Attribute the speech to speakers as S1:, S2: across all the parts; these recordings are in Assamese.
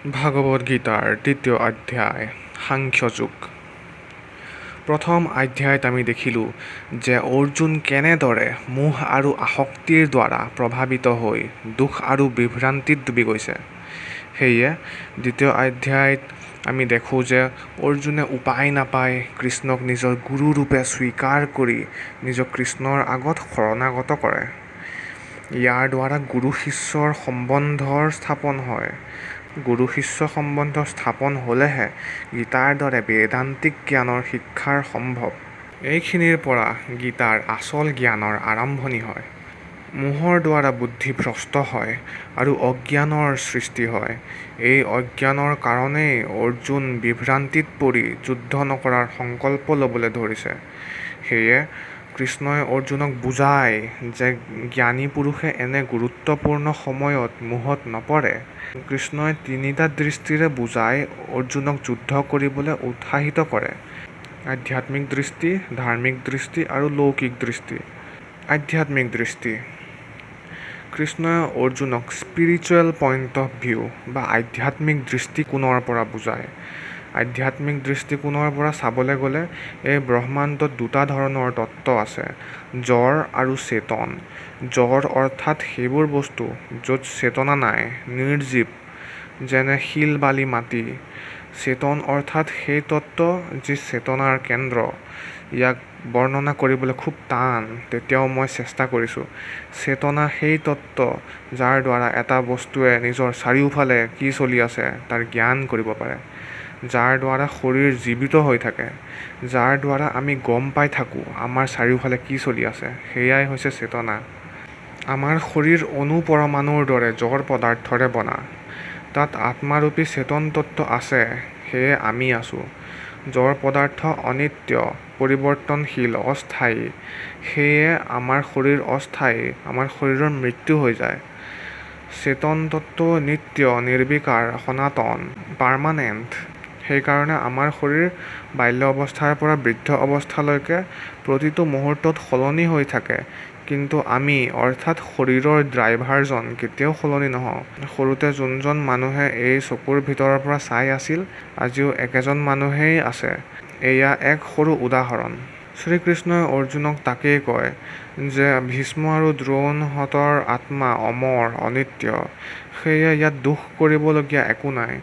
S1: ভাগৱত গীতাৰ তৃতীয় অধ্যায়, সাংখ্যযোগ। প্ৰথম অধ্যায়ত আমি দেখিলোঁ যে অৰ্জুন কেনেদৰে মোহ আৰু আসক্তিৰ দ্বাৰা প্ৰভাৱিত হৈ দুখ আৰু বিভ্ৰান্তিত ডুবি গৈছে। সেয়ে দ্বিতীয় অধ্যায়ত আমি দেখোঁ যে অৰ্জুনে উপায় নাপাই কৃষ্ণক নিজৰ গুৰুৰূপে স্বীকাৰ কৰি নিজক কৃষ্ণৰ আগত শৰণাগত কৰে। ইয়াৰ দ্বাৰা গুৰু শিষ্যৰ সম্বন্ধৰ স্থাপন হয়। গুৰু শিষ্য সম্বন্ধ স্থাপন হ'লেহে গীতাৰ দৰে বেদান্তিক জ্ঞানৰ শিক্ষাৰ সম্ভৱ। এইখিনিৰ পৰা গীতাৰ আচল জ্ঞানৰ আৰম্ভণি হয়। মোহৰ দ্বাৰা বুদ্ধি ভ্ৰষ্ট হয় আৰু অজ্ঞানৰ সৃষ্টি হয়। এই অজ্ঞানৰ কাৰণেই অৰ্জুন বিভ্ৰান্তিত পৰি যুদ্ধ নকৰাৰ সংকল্প ল'বলৈ ধৰিছে। সেয়ে কৃষ্ণই অৰ্জুনক বুজায় যে জ্ঞানী পুৰুষে এনে গুৰুত্বপূৰ্ণ সময়ত মোহত নপৰে। কৃষ্ণই তিনিটা দৃষ্টিৰে বুজাই অৰ্জুনক যুদ্ধ কৰিবলৈ উৎসাহিত কৰে। আধ্যাত্মিক দৃষ্টি, ধাৰ্মিক দৃষ্টি আৰু লৌকিক দৃষ্টি। আধ্যাত্মিক দৃষ্টি: কৃষ্ণই অৰ্জুনক স্পিৰিচুৱেল পইণ্ট অফ ভিউ বা আধ্যাত্মিক দৃষ্টিকোণৰ পৰা বুজায়। আধ্যাত্মিক দৃষ্টিকোণৰ পৰা চাবলৈ গ'লে এই ব্ৰহ্মাণ্ডত দুটা ধৰণৰ তত্ত্ব আছে, জড় আৰু চেতন। জড় অৰ্থাৎ সেইবোৰ বস্তু য'ত চেতনা নাই, নিৰ্জীৱ, যেনে শিল বালি মাটি। চেতন অৰ্থাৎ সেই তত্ত্ব যি চেতনাৰ কেন্দ্ৰ। ইয়াক বৰ্ণনা কৰিবলৈ খুব টান, তেতিয়াও মই চেষ্টা কৰিছোঁ। চেতনা সেই তত্ত্ব যাৰ দ্বাৰা এটা বস্তুৱে নিজৰ চাৰিওফালে কি চলি আছে তাৰ জ্ঞান কৰিব পাৰে। যাৰ দ্বাৰা শৰীৰ জীৱিত হৈ থাকে। যাৰ দ্বাৰা আমি গম পাই থাকোঁ আমাৰ চাৰিওফালে কি চলি আছে, সেয়াই হৈছে চেতনা। আমাৰ শৰীৰ অণু পৰমাণুৰ দৰে জড় পদাৰ্থৰে বনা। তাত আত্মাৰূপী চেতন তত্ত্ব আছে, সেয়ে আমি আছোঁ। জড় পদাৰ্থ অনিত্য, পৰিৱৰ্তনশীল, অস্থায়ী। সেয়ে আমাৰ শৰীৰ অস্থায়ী, আমাৰ শৰীৰৰ মৃত্যু হৈ যায়। চেতন তত্ত্ব নিত্য, নিৰ্বিকাৰ, সনাতন, পাৰমানেণ্ট। সেইকাৰণে আমাৰ শৰীৰ বাল্য অৱস্থাৰ পৰা বৃদ্ধ অৱস্থালৈকে প্ৰতিটো মুহূৰ্তত সলনি হৈ থাকে, কিন্তু আমি অৰ্থাৎ শৰীৰৰ ড্ৰাইভাৰজন কেতিয়াও সলনি নহওঁ। সৰুতে যোনজন মানুহে এই চকুৰ ভিতৰৰ পৰা চাই আছিল, আজিও একেজন মানুহেই আছে। এয়া এক সৰু উদাহৰণ। শ্ৰীকৃষ্ণই অৰ্জুনক তাকেই কয় যে ভীষ্ম আৰু দ্ৰোণহঁতৰ আত্মা অমৰ, অনিত্য। সেয়ে ইয়াত দুখ কৰিবলগীয়া একো নাই।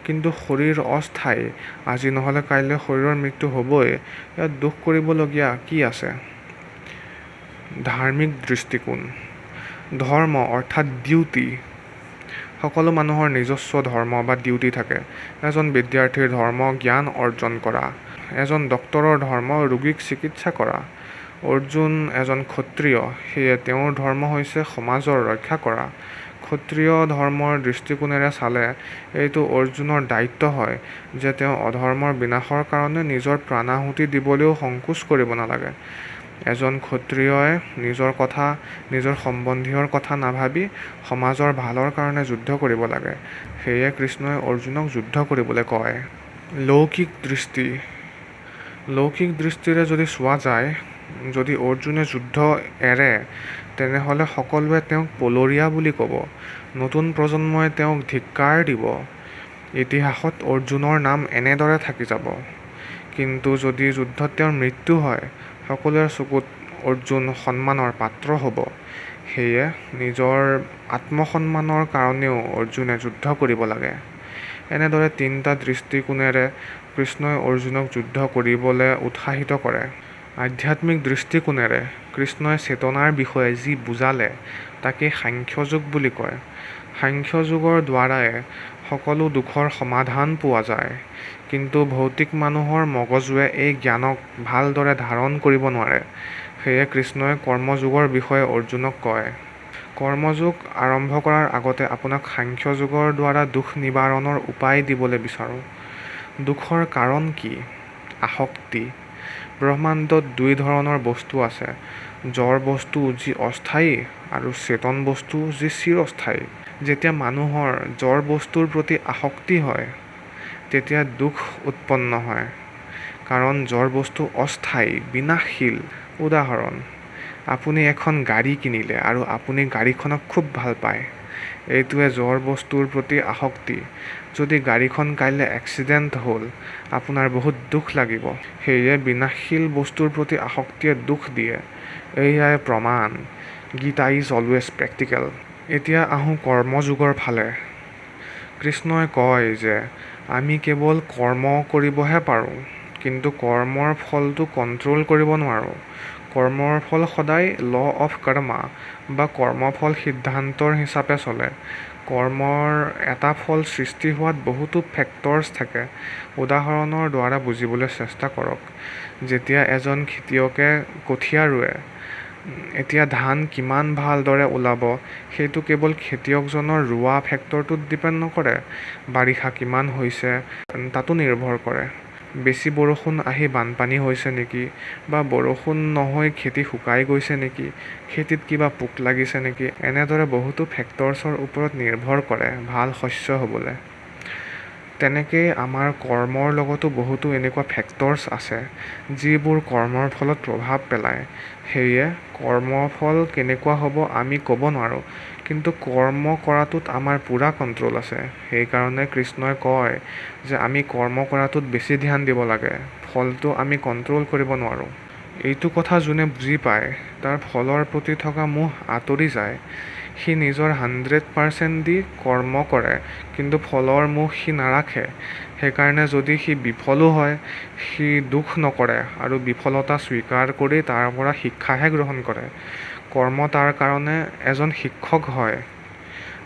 S1: কিন্তু শৰীৰ অস্থায়ী, আজি নহ'লে কাইলৈ শৰীৰৰ মৃত্যু হ'বই, ইয়াত দুখ কৰিবলগীয়া কি আছে? ধাৰ্মিক দৃষ্টিকোণ: ধৰ্ম অৰ্থাৎ ডিউটি। সকলো মানুহৰ নিজস্ব ধৰ্ম বা ডিউটি থাকে। এজন বিদ্যাৰ্থীৰ ধৰ্ম জ্ঞান অৰ্জন কৰা। এজন ডাক্তৰৰ ধৰ্ম ৰোগীক চিকিৎসা কৰা। অৰ্জুন এজন ক্ষত্ৰিয়, সেয়ে তেওঁৰ ধৰ্ম হৈছে সমাজৰ ৰক্ষা কৰা। ক্ষত্ৰিয় ধৰ্মৰ দৃষ্টিকোণেৰে চালে এইটো অৰ্জুনৰ দায়িত্ব হয় যে তেওঁ অধৰ্মৰ বিনাশৰ কাৰণে নিজৰ প্ৰাণাহুতি দিবলৈও সংকোচ কৰিব নালাগে। এজন ক্ষত্ৰিয়ই নিজৰ কথা, নিজৰ সম্বন্ধীয়ৰ কথা নাভাবি সমাজৰ ভালৰ কাৰণে যুদ্ধ কৰিব লাগে। সেয়ে কৃষ্ণই অৰ্জুনক যুদ্ধ কৰিবলৈ কয়। লৌকিক দৃষ্টি: লৌকিক দৃষ্টিৰে যদি চোৱা যায়, যদি অৰ্জুনে যুদ্ধ এৰে তেনেহ'লে সকলোৱে তেওঁক পলৰীয়া বুলি ক'ব, নতুন প্ৰজন্মই তেওঁক ধিক্কাৰ দিব। ইতিহাসত অৰ্জুনৰ নাম এনেদৰে থাকি যাব। কিন্তু যদি যুদ্ধত তেওঁৰ মৃত্যু হয়, সকলোৰে চকুত অৰ্জুন সন্মানৰ পাত্ৰ হ'ব। সেয়ে নিজৰ আত্মসন্মানৰ কাৰণেও অৰ্জুনে যুদ্ধ কৰিব লাগে। এনেদৰে তিনিটা দৃষ্টিকোণেৰে কৃষ্ণই অৰ্জুনক যুদ্ধ কৰিবলৈ উৎসাহিত কৰে। আধ্যাত্মিক দৃষ্টিকোণেৰে কৃষ্ণই চেতনাৰ বিষয়ে যি বুজালে তাকেই সাংখ্যযোগ বুলি কয়। সাংখ্যযোগৰ দ্বাৰাই সকলো দুখৰ সমাধান পোৱা যায়। কিন্তু ভৌতিক মানুহৰ মগজুৱে এই জ্ঞানক ভালদৰে ধাৰণ কৰিব নোৱাৰে। সেয়ে কৃষ্ণই কৰ্মযোগৰ বিষয়ে অৰ্জুনক কয়। কৰ্মযোগ আৰম্ভ কৰাৰ আগতে আপোনাক সাংখ্যযোগৰ দ্বাৰা দুখ নিবাৰণৰ উপায় দিবলৈ বিচাৰোঁ। দুখৰ কাৰণ কি? আসক্তি। ব্ৰহ্মাণ্ডত দুই ধৰণৰ বস্তু আছে, জড় বস্তু যি অস্থায়ী আৰু চেতন বস্তু যি চিৰস্থায়ী। যেতিয়া মানুহৰ জড় বস্তুৰ প্ৰতি আসক্তি হয়, তেতিয়া দুখ উৎপন্ন হয়। কাৰণ জড় বস্তু অস্থায়ী, বিনাশশীল। উদাহৰণ: আপুনি এখন গাড়ী কিনিলে আৰু আপুনি গাড়ীখনক খুব ভাল পায়। এইটোৱে জড় বস্তুৰ প্ৰতি আসক্তি। যদি গাড়ীখন কাইলৈ এক্সিডেণ্ট হ'ল, আপোনাৰ বহুত দুখ লাগিব। সেয়ে বিনাশশীল বস্তুৰ প্ৰতি আসক্তিয়ে দুখ দিয়ে। এয়াই প্ৰমাণ, Gita is always practical. এতিয়া আহোঁ কৰ্মযোগৰ ফালে। কৃষ্ণই কয় যে আমি কেৱল কৰ্ম কৰিবহে পাৰোঁ, কিন্তু কৰ্মৰ ফলটো কণ্ট্ৰল কৰিব নোৱাৰোঁ। কৰ্মৰ ফল সদায় ল অফ কৰ্মা বা কৰ্মফল সিদ্ধান্তৰ হিচাপে চলে। কৰ্মৰ এটা ফল সৃষ্টি হোৱাত বহুতো ফেক্টৰছ থাকে। উদাহৰণৰ দ্বাৰা বুজিবলৈ চেষ্টা কৰক, যেতিয়া এজন খেতিয়কে কঠীয়া ৰুৱে, এতিয়া ধান কিমান ভালদৰে ওলাব সেইটো কেৱল খেতিয়কজনৰ ৰোৱা ফেক্টৰটোত ডিপেণ্ড নকৰে, বাৰিষা কিমান হৈছে তাতো নিৰ্ভৰ কৰে। বেছি বৰষুণ আহি বানপানী হৈছে নেকি বা বৰষুণ নহৈ খেতি শুকাই গৈছে নেকি, খেতিত কিবা পোক লাগিছে নেকি, এনেদৰে বহুতো ফেক্টৰছৰ ওপৰত নিৰ্ভৰ কৰে ভাল শস্য হ'বলৈ। তেনেকেই আমাৰ কৰ্মৰ লগতো বহুতো এনেকুৱা ফেক্টৰছ আছে যিবোৰ কৰ্মৰ ফলত প্ৰভাৱ পেলায়। সেয়ে কৰ্মফল কেনেকুৱা হ'ব আমি ক'ব নোৱাৰোঁ, কিন্তু কৰ্ম কৰাটোত আমাৰ পূৰা কণ্ট্ৰল আছে। সেইকাৰণে কৃষ্ণই কয় যে আমি কৰ্ম কৰাটোত বেছি ধ্যান দিব লাগে, ফলটো আমি কণ্ট্ৰল কৰিব নোৱাৰোঁ। এইটো কথা যোনে বুজি পায়, তাৰ ফলৰ প্ৰতি থকা মোহ আঁতৰি যায়। সি নিজৰ 100% দি কৰ্ম কৰে, কিন্তু ফলৰ মোহ সি নাৰাখে। সেইকাৰণে যদি সি বিফলো হয়, সি দুখ নকৰে আৰু বিফলতা স্বীকাৰ কৰি তাৰ পৰা শিক্ষাহে গ্ৰহণ কৰে। কৰ্ম তাৰ কাৰণে এজন শিক্ষক হয়।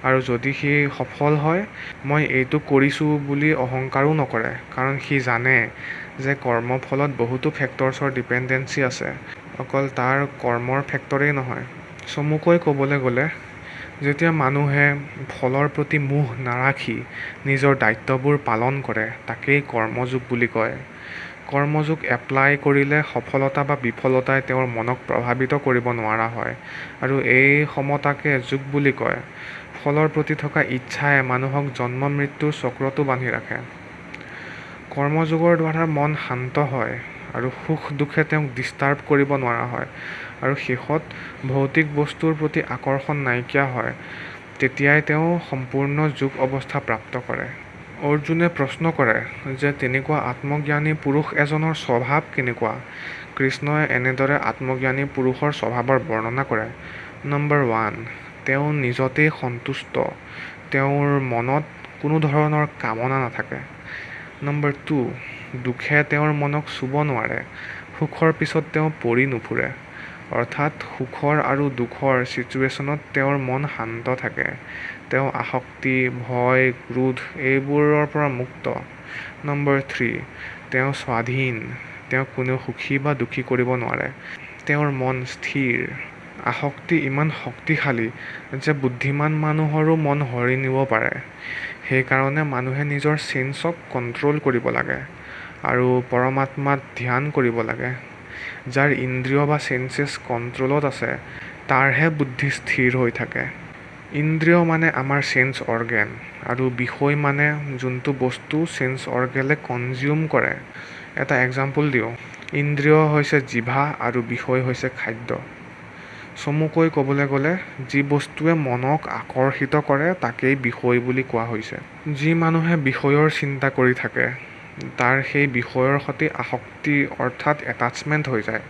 S1: আৰু যদি সি সফল হয়, মই এইটো কৰিছোঁ বুলি অহংকাৰো নকৰে, কাৰণ সি জানে যে কৰ্মফলত বহুতো ফেক্টৰছৰ ডিপেণ্ডেঞ্চি আছে, অকল তাৰ কৰ্মৰ ফেক্টৰেই নহয়। চমুকৈ ক'বলৈ গ'লে, যেতিয়া মানুহে ফলৰ প্ৰতি মোহ নাৰাখি নিজৰ দায়িত্ববোৰ পালন কৰে, তাকেই কৰ্মযোগ বুলি কয়। কৰ্মযোগ এপ্লাই কৰিলে সফলতা বা বিফলতাই তেওঁৰ মনক প্ৰভাৱিত কৰিব নোৱাৰা হয় আৰু এই সমতাকে যোগ বুলি কয়। ফলৰ প্ৰতি থকা ইচ্ছাই মানুহক জন্ম-মৃত্যুৰ চক্ৰতো বান্ধি ৰাখে। কৰ্মযোগৰ দ্বাৰা মন শান্ত হয় আৰু সুখ-দুখে তেওঁক ডিষ্টাৰ্ব কৰিব নোৱাৰা হয় আৰু শেষত ভৌতিক বস্তুৰ প্ৰতি আকৰ্ষণ নাইকিয়া হয়, তেতিয়াই তেওঁ সম্পূৰ্ণ যোগ অৱস্থা প্ৰাপ্ত কৰে। অৰ্জুনে প্ৰশ্ন কৰে যে তেনেকুৱা আত্মজ্ঞানী পুৰুষ এজনৰ স্বভাৱ কেনেকুৱা? কৃষ্ণই এনেদৰে আত্মজ্ঞানী পুৰুষৰ স্বভাৱৰ বৰ্ণনা কৰে। নম্বৰ ওৱান, তেওঁ নিজতেই সন্তুষ্ট, তেওঁৰ মনত কোনো ধৰণৰ কামনা নাথাকে। নম্বৰ টু, দুখে তেওঁৰ মনক চুব নোৱাৰে, সুখৰ পিছত তেওঁ পৰি নুফুৰে। অৰ্থাৎ সুখৰ আৰু দুখৰ চিটুৱেশ্যনত তেওঁৰ মন শান্ত থাকে। তেওঁ আসক্তি, ভয়, ক্ৰোধ এইবোৰৰ পৰা মুক্ত। নম্বৰ থ্ৰী, তেওঁ স্বাধীন, তেওঁক কোনেও সুখী বা দুখী কৰিব নোৱাৰে। তেওঁৰ মন স্থিৰ। আসক্তি ইমান শক্তিশালী যে বুদ্ধিমান মানুহৰো মন হৰি নিব পাৰে। সেইকাৰণে মানুহে নিজৰ চেন্সক কণ্ট্ৰল কৰিব লাগে আৰু পৰমাত্মাত ধ্যান কৰিব লাগে। যাৰ ইন্দ্ৰিয় বা চেন্সেছ কণ্ট্ৰলত আছে, তাৰহে বুদ্ধি স্থিৰ হৈ থাকে। ইন্দ্ৰিয় মানে আমাৰ চেন্স অৰ্গেন আৰু বিষয় মানে যোনটো বস্তু চেন্স অৰ্গেনে কনজিউম কৰে। এটা এক্সাম্পল দিওঁ, ইন্দ্ৰিয় হৈছে জিভা আৰু বিষয় হৈছে খাদ্য। চমুকৈ ক'বলৈ গ'লে, যি বস্তুৱে মনক আকৰ্ষিত কৰে তাকেই বিষয় বুলি কোৱা হৈছে। যি মানুহে বিষয়ৰ চিন্তা কৰি থাকে, তাৰ সেই বিষয়ৰ সৈতে আসক্তি অৰ্থাৎ এটাচমেণ্ট হৈ যায়।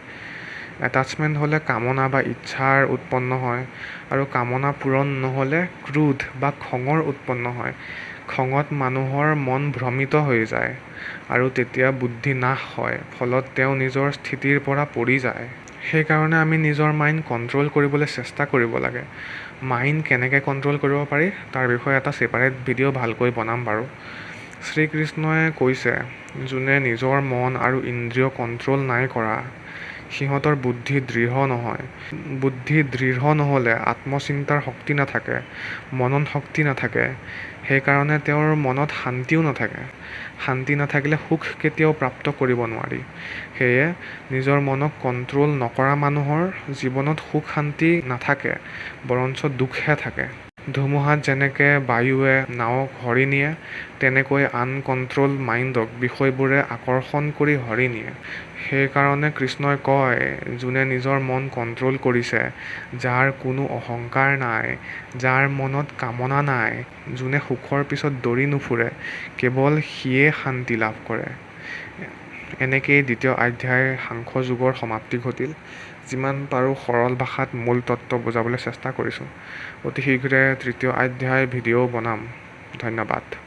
S1: এটাচমেণ্ট হ'লে কামনা বা ইচ্ছাৰ উৎপন্ন হয় আৰু কামনা পূৰণ নহ'লে ক্ৰোধ বা খঙৰ উৎপন্ন হয়। খঙত মানুহৰ মন ভ্ৰমিত হৈ যায় আৰু তেতিয়া বুদ্ধি নাশ হয়, ফলত তেওঁ নিজৰ স্থিতিৰ পৰা পৰি যায়। সেইকাৰণে আমি নিজৰ মাইণ্ড কণ্ট্ৰল কৰিবলৈ চেষ্টা কৰিব লাগে। মাইণ্ড কেনেকৈ কণ্ট্ৰল কৰিব পাৰি তাৰ বিষয়ে এটা ছেপাৰেট ভিডিঅ' ভালকৈ বনাম বাৰু। শ্ৰীকৃষ্ণই কৈছে, যোনে নিজৰ মন আৰু ইন্দ্ৰিয় কণ্ট্ৰল নাই কৰা, সিহঁতৰ বুদ্ধি দৃঢ় নহয়। বুদ্ধি দৃঢ় নহ'লে আত্মচিন্তাৰ শক্তি নাথাকে, মনন শক্তি নাথাকে, সেইকাৰণে তেওঁৰ মনত শান্তিও নাথাকে। শান্তি নাথাকিলে সুখ কেতিয়াও প্ৰাপ্ত কৰিব নোৱাৰি। সেয়ে নিজৰ মনক কণ্ট্ৰল নকৰা মানুহৰ জীৱনত সুখ-শান্তি নাথাকে, বৰঞ্চ দুখহে থাকে। ধুমুহাত যেনেকৈ বায়ুৱে নাৱক হৰি নিয়ে, তেনেকৈ আনকণ্ট্ৰ'ল মাইণ্ডক বিষয়বোৰে আকৰ্ষণ কৰি হৰি নিয়ে। সেইকাৰণে কৃষ্ণই কয়, যোনে নিজৰ মন কণ্ট্ৰ'ল কৰিছে, যাৰ কোনো অহংকাৰ নাই, যাৰ মনত কামনা নাই, যোনে সুখৰ পিছত দৌৰি নুফুৰে, কেৱল সিয়ে শান্তি লাভ কৰে। এনেকৈয়ে দ্বিতীয় অধ্যায় সাংখ্যযোগৰ সমাপ্তি ঘটিল। যিমান পাৰোঁ সৰল ভাষাত মূল তত্ত্ব বুজাবলৈ চেষ্টা কৰিছোঁ। অতি শীঘ্ৰে তৃতীয় অধ্যায় ভিডিঅ'ও বনাম। ধন্যবাদ।